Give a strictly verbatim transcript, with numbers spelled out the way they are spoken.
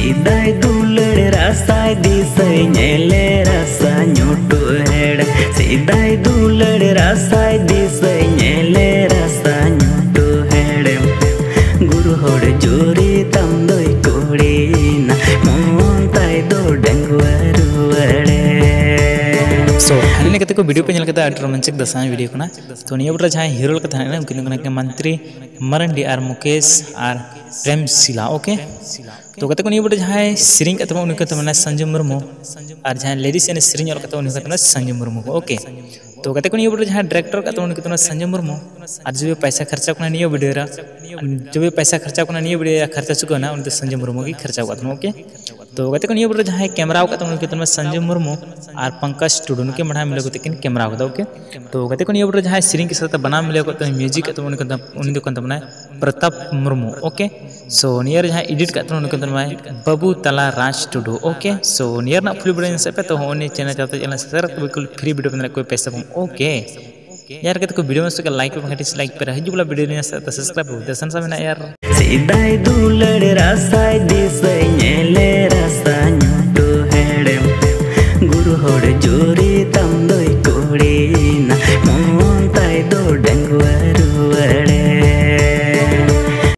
ᱥᱮᱫᱟᱭ ᱫᱩᱞᱟᱹᱲ ᱨᱟᱥᱟᱭ ᱫᱤᱥᱟᱹᱭ ᱧᱮᱞᱮ ᱨᱟᱥᱟ ᱧᱩᱴᱩ ᱦᱮᱲ᱾ ᱥᱮᱫᱟᱭ ᱫᱩᱞᱟᱹᱲ ᱨᱟᱥᱟᱭ ᱫᱤᱥᱟᱹᱭ ᱧᱮᱞᱮ ᱨᱟᱥᱟ ᱧᱩᱴᱩ ᱦᱮᱲᱮᱢ᱾ ᱜᱩᱨᱩ ᱦᱚᱲ ᱡᱩᱨᱤ ᱛᱟᱢ ᱫᱚᱭ ᱠᱩᱲᱤᱭᱮᱱᱟ, ᱢᱚᱱ ᱛᱟᱭ ᱫᱚ ᱰᱟᱺᱜᱩᱣᱟᱹ ᱨᱩᱣᱟᱹᱲᱮ᱾ So finally ᱜᱟᱛᱮ ᱠᱚ, video ᱯᱮ ᱧᱮᱞ ᱠᱮᱫᱟ ᱟᱹᱰᱤ ᱨᱳᱢᱟᱱᱪᱚᱠ ᱫᱟᱸᱥᱟᱭ video ᱠᱟᱱᱟ᱾ ᱛᱚ ᱱᱤᱭᱟᱹ ᱯᱚᱨᱮ ᱡᱟᱦᱟᱸᱭ hero ᱞᱮᱠᱟ ᱛᱟᱦᱮᱸ ᱠᱟᱱᱟ ᱩᱱᱠᱤᱱ ᱫᱚ ᱠᱟᱱᱟ ᱠᱤᱱ ᱢᱚᱱᱛᱨᱤ ᱢᱟᱨᱟᱱᱰᱤ ᱟᱨ ᱢᱩᱠᱮᱥ ᱟᱨ ᱯᱨᱮᱢ ᱥᱤᱞᱟ, okay? ᱛᱚ ᱜᱟᱛᱮ ᱠᱚ, ᱱᱤᱭᱟᱹ ᱵᱚᱴᱮ ᱡᱟᱦᱟᱸᱭ ᱥᱮᱨᱮᱧ ᱠᱟᱜ ᱛᱟᱵᱚᱱᱟ ᱩᱱᱤ ᱠᱟᱱ ᱛᱟᱵᱚᱱᱟ ᱥᱟᱱᱡᱩ ᱢᱩᱨᱢᱩ, ᱟᱨ ᱡᱟᱦᱟᱸᱭ lyrics ᱮᱱᱮᱡ ᱥᱮᱨᱮᱧ ᱚᱞ ᱠᱟᱜ ᱛᱟᱵᱚᱱᱟ ᱩᱱᱤ ᱠᱟᱱ ᱛᱟᱵᱚᱱᱟ ᱥᱟᱱᱡᱩ ᱢᱩᱨᱢᱩ, okay? ᱛᱚ ᱜᱟᱛᱮ ᱠᱚ, ᱱᱤᱭᱟᱹ ᱵᱚᱴᱮ ᱡᱟᱦᱟᱸᱭ director ᱠᱟᱜ ᱛᱟᱵᱚᱱᱟ ᱩᱱᱤ ᱠᱟᱱ ᱛᱟᱵᱚᱱᱟ ᱥᱟᱱᱡᱩ ᱢᱩᱨᱢᱩ᱾ ᱟᱨ ᱡᱩᱫᱤ ᱯᱟᱭᱥᱟ ᱠᱷᱚᱨᱪᱟ ᱠᱟᱱᱟ ᱱᱤᱭᱟᱹ video ᱨᱮ, ᱡᱩᱫᱤ ᱯᱟᱭᱥᱟ ᱠᱷᱚᱨᱪᱟ ᱠᱟᱱᱟ ᱱᱤᱭᱟᱹ video ᱨᱮ, ᱠᱷᱚᱨᱪᱟ ᱪᱩᱠᱟᱹᱣ ᱱᱟ, ᱩᱱᱤ ᱫᱚ ᱥᱟᱱᱡᱩ ᱢᱩᱨᱢᱩ ᱜᱮ ᱠᱷᱚᱨᱪᱟ ᱠᱟᱜ ᱛᱟᱵᱚᱱᱟ, okay? ᱛᱚ ᱜᱟᱛᱮ ᱠᱚ, ᱱᱤᱭᱟᱹ ᱵᱚᱴᱮ ᱡᱟᱦᱟᱸᱭ camera ᱠᱟᱜ ᱛᱟᱵᱚᱱᱟ ᱩᱱᱤ ᱠᱟᱱ ᱛᱟᱵᱚᱱᱟ ᱥᱟᱱᱡᱩ ᱢᱩᱨᱢᱩ, ᱟᱨ ᱯᱚᱝᱠᱚᱡᱽ ᱴᱩᱰᱩ ᱱᱩᱠᱤᱱ ᱵᱟᱱᱟᱨ ᱢᱤᱞᱟᱹᱣ ᱠᱟᱛᱮ ᱠᱤᱱ camera ᱠᱟᱫᱟ, okay? ᱛᱚ ᱜᱟᱛᱮ ᱠᱚ, ᱱᱤᱭᱟᱹ ᱵᱚᱴᱮ ᱡᱟᱦᱟᱸᱭ ᱥᱮᱨᱮᱧ ᱠᱮᱫ ᱥᱟᱶᱛᱮ ᱵᱟᱱᱟᱢ ᱢᱤᱞᱟᱹᱣ ᱠᱟᱛᱮ music ᱠᱟᱜ ᱛᱟᱵᱚᱱᱟ ᱩᱱᱤ ᱠᱟᱱ ᱛᱟᱵᱚᱱᱟ, ᱩᱱᱤ ᱫᱚ ᱠᱟᱱ ᱛᱟᱵᱚᱱᱟᱭ ᱯᱨᱚᱛᱟᱯ ᱢᱩᱨᱢᱩ, okay? So ᱱᱤᱭᱟᱹ ᱨᱮ ᱡᱟᱦᱟᱸᱭ edit ᱠᱟᱜ ᱛᱟᱵᱚᱱᱟ ᱩᱱᱤ ᱠᱟᱱ ᱛᱟᱵᱚᱱᱟᱭ ᱵᱟᱹᱵᱩ ᱛᱟᱞᱟ ᱨᱟᱡᱽ ᱴᱩᱰᱩ, okay? So ᱱᱤᱭᱟᱹ ᱨᱮᱱᱟᱜ full video ᱧᱮᱞ ᱥᱮᱫ ᱯᱮ, ᱛᱚ ᱦᱚᱸ ᱩᱱᱤ channel ᱪᱟᱞᱟᱣ ᱠᱟᱛᱮ channel subscribe ᱠᱟᱛᱮ ᱵᱤᱞᱠᱩᱞ free video ᱯᱮ ᱧᱟᱢ ᱫᱟᱲᱮᱭᱟᱜᱼᱟ, ᱠᱳᱭ ᱯᱚᱭᱥᱟ ᱵᱟᱝ, okay? ᱭᱟᱨ ᱜᱟᱛᱮ ᱠᱚ, video ᱢᱚᱡᱽ ᱛᱮ like ᱯᱮ, ᱵᱟᱝᱠᱷᱟᱱ dislike ᱯᱮ, ᱦᱤᱡᱩᱜ ᱵᱚᱞᱟ video ᱧᱮᱞ ᱥᱮᱫ ᱛᱮ subscribe ᱯᱮ, ᱫᱮᱥᱟᱱ ᱥᱟ ᱢᱮᱱᱟᱜ ᱭᱟᱨ᱾ ᱥᱮᱫᱟᱭ ᱫᱩᱞᱟᱹᱲ ᱨᱟᱥᱟᱭ ᱫᱤᱥᱟᱹᱭ ᱧᱮᱞᱮ